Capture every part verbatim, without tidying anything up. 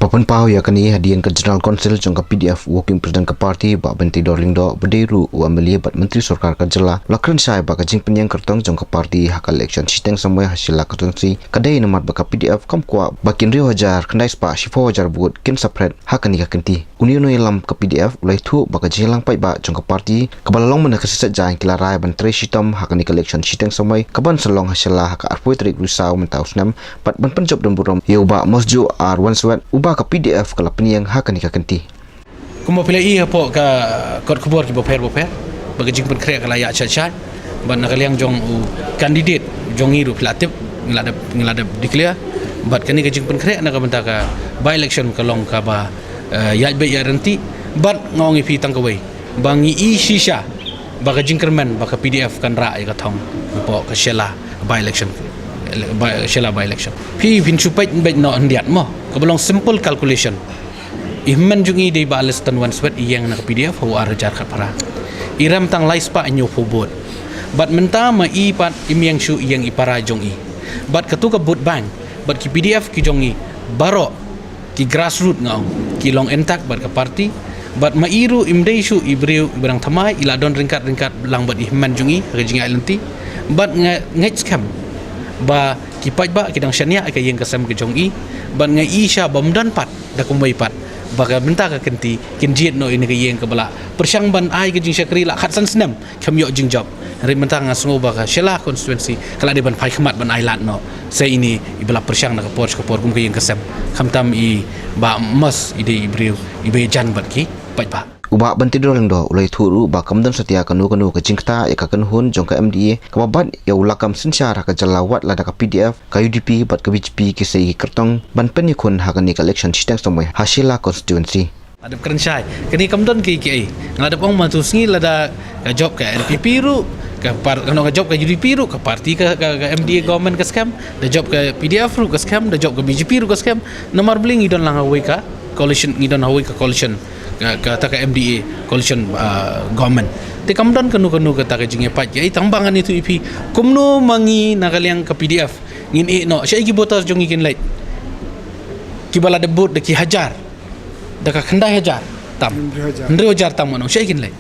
Pynpaw ïa kane, hadien ka General Council jong ka P D F, Working President ka party Bah Bentidor Lyngdoh, ba dei ruh u M L A bad Myntri Sorkar ka jylla, u la kren shai ba ka jingpynïeng kyrtong jong ka party ha ka election shiteng samoi ha Shella constituency ka dei namar ba ka P D F kam kwah ba ki hynriew hajar khyndai spah shiphew hajar vote kin sa phred ha kane ka kynti. Une u nongïalam ka P D F u la ïathuh ba ka jingïalang paidbah jong ka party kaba la long mynta ka sngi Saitjaiñ ki la rai ban trei shitom ha kane ka election shiteng samoi kaban sa long ha Shella ha ka arphew tarik Risaw mynta u snem, bad ban pynjop don burom ïa u Bah Mosjoh R Wandsworth, uba ka P D F ka la pynïeng ha kane ka kynti. Kumba phi la i hapoh ka kot khubor kiba pher ba pher, ba ka jingpynkhreh ka la ïaid shai shai, bad na ka liang jong u candidate jong ngi ruh phi la tip, ngi la dep, ngi la dep declare, bad kane ka jingpynkhreh na ka bynta ka by election ka long kaba, eh, ïaid beit ïaid ryntih, bad nga ong ïa phi tang kawei ba ngi i shisha ba ka jingkyrmen ba ka P D F kan rah ïa ka thong hapoh ka Shella by election, by, Shella by election. Phi phin shu peit beit noh hyndiat mo, kaba long simple calculation. I hynmen jong i dei Bah Alliston Wandsworth, i ïeng na ka P D F ha u ar hajar khatphra. I rem tang lai spah hynñiewphew vote. Bad mynta ma i pat im ïeng shuh, i ïeng i para jong i. Bad katu ka vote bank bad ki P D F ki jong i baroh ki grassroot nga ong, ki long intact bad ka party. Bad ma i ruh im dei shuh i briew iba dang thymmai, i la don ryngkat ryngkat lang bad i hynmen jong i ha ka jingïaid lynti. Bad nga ngeit skhem ba ki paidbah ki dang shaniah ïa ka ïing ka sem ka jong i. Bad nga i shisha bym don pat da kumwei pat ba ka bynta ka kynti kin jied noh ïa kane ka ïing kaba la pyrshang ban ai ka jingshakri la khatsan snem, kam ïoh jingjop. Hynrei mynta nga sngew ba ka Shella constituency ka la dei ban phai khmat ban ai lad noh. Sa ine iba la pyrshang na ka por sha ka por kum ka ïing ka sem. Khamtam i Bah Mos, i dei i briew iba ïajan bad ki paidbah. U Bah Bentidor Lyngdoh u la ïathuh ruh ba kam don satia kano kano ka jingktah ïa ka kynhun jong ka M D A kaba bat ïa u lakam synshar ha ka jylla, wat la da ka P D F, ka U D P bad ka B J P ki sei ki kyrtong ban pynïakhun ha kane ka election shiteng samoi ha Shella constituency. Nga dep kren shai, kane kam don kiei kiei. Nga dep ong mynta ka sngi lada ka jop ka N P P ruh, ka par-, kano ka jop ka U D P ruh, ka party ka, ka, ka M D A government ka skhem, da jop ka P D F ruh ka skhem, da jop ka B J P ruh ka skhem. Namar balei ngi don lang ha kawei ka coalition, ngi don ha kawei ka coalition, ka, kata ka M D A coalition, ah, government. Te kam don kano kano kata ka jingïapait kiei, tang ba ngan ïathuh ïa phi kumno ma ngi na ka liang ka P D F ngin ïeh noh, shaei ki voters jong ngi kin leit, kiba la dep vote da ki hajar, da ka khyndai hajar tam. Hynriew hajar. Hynriew hajar tam, ngan ong shaei kin leit.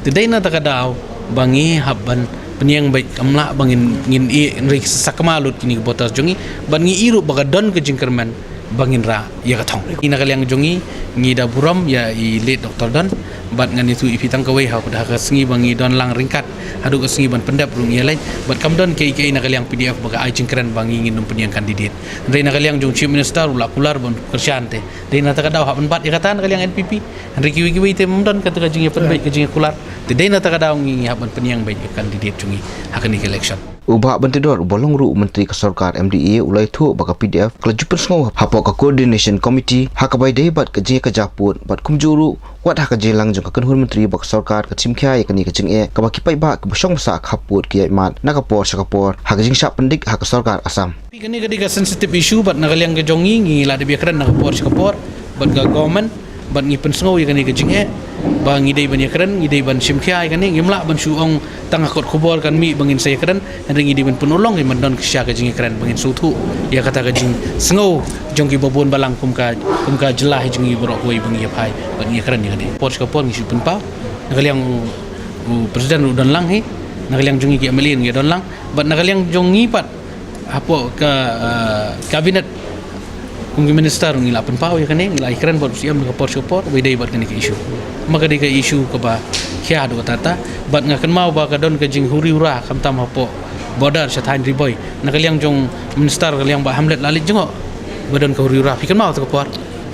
Te dei na kata ka daw ba ngi hap ban pynïeng beit, kam lah ba ngin, ngin ïeh, hynrei ki sakma lut kine ki voters jong ngi, bad ngi i ruh ba ka don ka jingkyrmen ba ngin rah ïa ka thong. Ngi na ka liang jong ngi, ngi da burom ïa i late Doctor Don, bad ngan ïathuh ïa phi tang kawei, ha ka sngi ba ngi don lang ryngkat haduh ka sngi ban pyndep ruh ngi ïaleit, bad kam don kiei kiei na ka liang P D F ba ka ai jingkren ba ngi ngin ym pynïeng candidate. Hynrei na ka liang jong Chief Minister u la kular ban kyrshan, te dei na kata ka daw hap ban bat ïa kata na ka liang N P P. Hynrei kiwei kiwei te ym don kata ka jingïapynbeit, ka jingïakular. Te dei na kata ka daw ngi, ngi hap ban pynïeng beit ïa ka candidate jong ngi ha kane ka election. U Bah Bentidor uba long ruh u Myntri ka sorkar M D A u la ïathuh ba ka P D F ka la ju pynsngew hapoh ka Coordination Committee ha kaba ïadei bad ka jingïakajia vote, bad kumjuh ruh wat ha ka jingïalang jong ka kynhun myntri ba ka sorkar ka shim khia ïa kane ka jingeh kaba ki paidbah kiba shong basa ha ka hap vote ki ïaid mad na ka por sha ka por ha ka jingshah pyndik ha ka sorkar Assam. Phi, kane ka dei ka sensitive issue, bad na ka liang ka jong ngi, ngi la dep ïakren na ka por sha ka por bad ka government, bad ngi pynsngew ïa kane ka jingeh ba ngi dei ban ïakren, ngi dei ban shim khia ïa kane, ngim lah ban shu ong tang ha kot khubor kan mih ba ngin sa ïakren. Hynrei ngi dei ban pynurlong, ngi ban don ka shisha ka jingïakren ba ngin sngewthuh ïa kata ka jingsngew jong kiba bun balang kum ka, kum ka jylla hi jong ngi baroh kawei ba ngi ïa phai bad ngi ïakren ïa kane. Por sha ka por ngi shu pynpaw, na ka liang u, u president ruh u don lang hi, na ka liang jong ngi ki M L A ngi don lang, bad na ka liang jong ngi pat hapoh ka, ah, cabinet kum ki minister ngi la pynpaw ïa kane, ngi la ïakren bad u C M na ka por sha ka por ba ïadei bad kane ka issue. Ma ka dei ka issue kaba khia haduh katta katta, bad nga kynmaw ba ka don ka jinghuri hura khamtam hapoh border sha thaiñ Ri Bhoi, na ka liang jong minister ka liang Bah Hamlet la leit jngoh ba don ka huri hura, phi kynmaw kata ka por.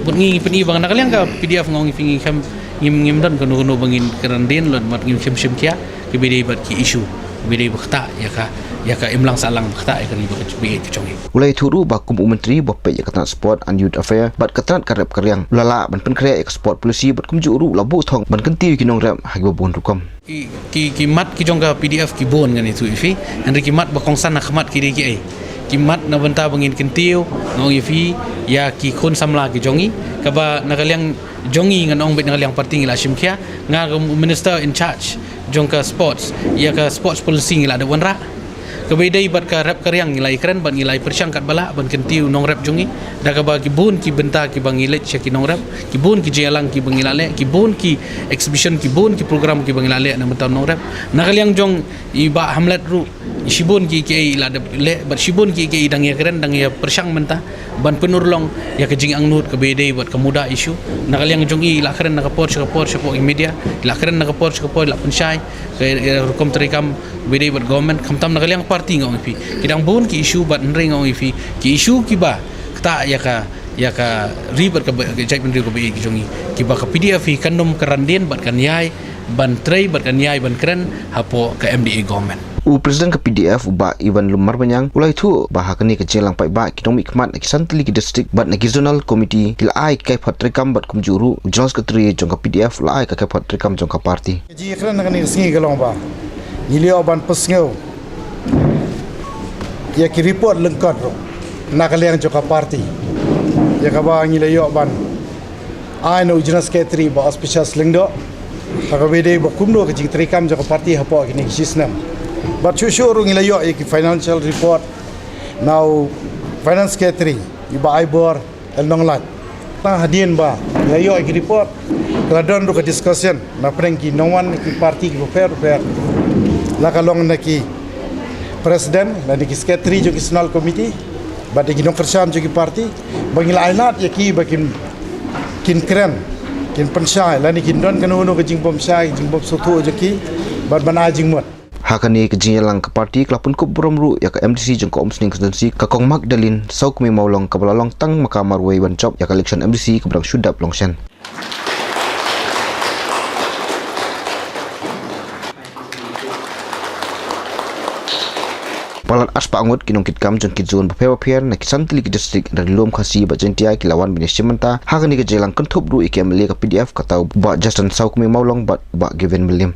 Bad ngi, ngi pyni ba na ka liang ka P D F nga ong ïa phi, ngi khlem, ngim, ngim don kano kano ba ngin kren dien, bad ngim shim, shim khia kiba ïadei bad ki issue kiba ïadei ba ktah ïa ka, ïa ka imlang sahlang, ba ktah ïa ka ri bad ka jong ngi. U la ïathuh ruh ba kum u Myntri ba peit ïa ka tnat Sport and Youth Affair bad ka tnat ka rep ka riang, u la lah ban pynkhreh ïa ka sport policy, bad kumjuh ruh u la buh thong ban kyntiew ïa ki nongrep ha kiba bun rukom. Ki, ki, ki mat ki jong ka P D F ki bun, ngan ïathuh ïa phi, hynrei ki mat ba kongsan ha khmat ki dei kiei? Ki mat na bynta ba ngin kyntiew, nga ong ïa phi, ïa ki khun samla ki jong ngi, kaba na ka liang jong ngi, ngan ong beit na ka liang party ngi la shim khia. Nga kum u minister in charge jong ka sports, ïa ka sports policy ngi la dep wanrah. Kaba ïadei bad ka rep ka riang ngi la ïakren bad ngi la ïapyrshang katba lah ban kyntiew nongrep jong ngi. Da kaba ki bun ki bynta kiba ngi leit sha ki nongrep, ki bun ki jingïalang kiba ngi la leh, ki bun ki exhibition, ki bun ki program kiba ngi la leh na bynta nongrep. Na ka liang jong i Bah Hamlet ruh, shibun ki kiei i la dep leh bad shibun ki kiei i dang ïakren, dang ïapyrshang mynta ban pynurlong ïa ka jingangnud kaba ïadei bad ka MUDA issue. Na ka liang jong i, i la kren na ka por sha ka por shapoh ki media, i la kren na ka por sha ka por, i la pynshai ka, ïa, rukom treikam kaba ïadei bad government, khamtam na ka liang party nga ong ïa phi. Ki dang bun ki issue bad hynrei nga ong ïa phi, ki issue kiba ktah ïa ka, ïa ka ri bad ka ba-, ka jaitbynriew kaba ïeit ki jong i, kiba ka P D F hi kan nym kyrandien bad kan ïai ban trei bad kan ïai ban kren hapoh ka M D A government. U President ka P D F u Bah Ivanlum Marbaniang u la ïathuh ba ha kane ka jingïalang paidbah ki nongmihkhmat na ki san tylli ki district bad na ki zonal committee ki la ai ka kaiphod treikam bad kumjuh ruh u General Secretary jong ka P D F u la ai ka kaiphod treikam jong ka party. Ka jingïakren na kane ka sngi ka long ba ngi la ïoh ban pynsngew ïa ki report lyngkot ruh na ka liang jong ka party, ïa kaba ngi la ïoh ban ai na u General Secretary Bah Auspicious Lyngdoh ha kaba ïadei bad kumno ka jingtreikam jong ka party hapoh kine ki snem. Bad shuh shuh ruh ngi la ïoh ïa ki financial report na u Finance Secretary i Bah Aibor L. Nonglait. Tang hadien ba ngi la ïoh ïa ki report, ka la don ruh ka discussion na pdeng ki nongwan na ki party kiba pher pher, la ka long na ki president lane ki secretary jong ki zonal committee bad ïa ki nongkyrshan jong ki party, ba ngi la ai lad ïa ki ba kin, kin kren, kin pynshai lane kin don kano kano ka jingbymshai, jingbymsngewthuh jong ki bad ban ai jingmut. Ha kane ka jingïalang ka party ka la pynkup burom ruh ïa ka M D C jong ka Umsning constituency, ka Kong Magdalene Sawkmie Mawlong, kaba la long tang ma ka marwei ban jop ïa ka election M D C kaba dang shu dep long shen. Palat arspah ngut ki nongkitkam jong ki zone bapher bapher na ki san tylli ki district na Ri Lum Khasi bad Jaintia ki la wan ban ïashim bynta ha kane ka jingïalang, kynthup ruh ïa ki M L A ka P D F, kata u Bah Justin Sawkmie Mawlong bad u Bah Gavin Mylliem.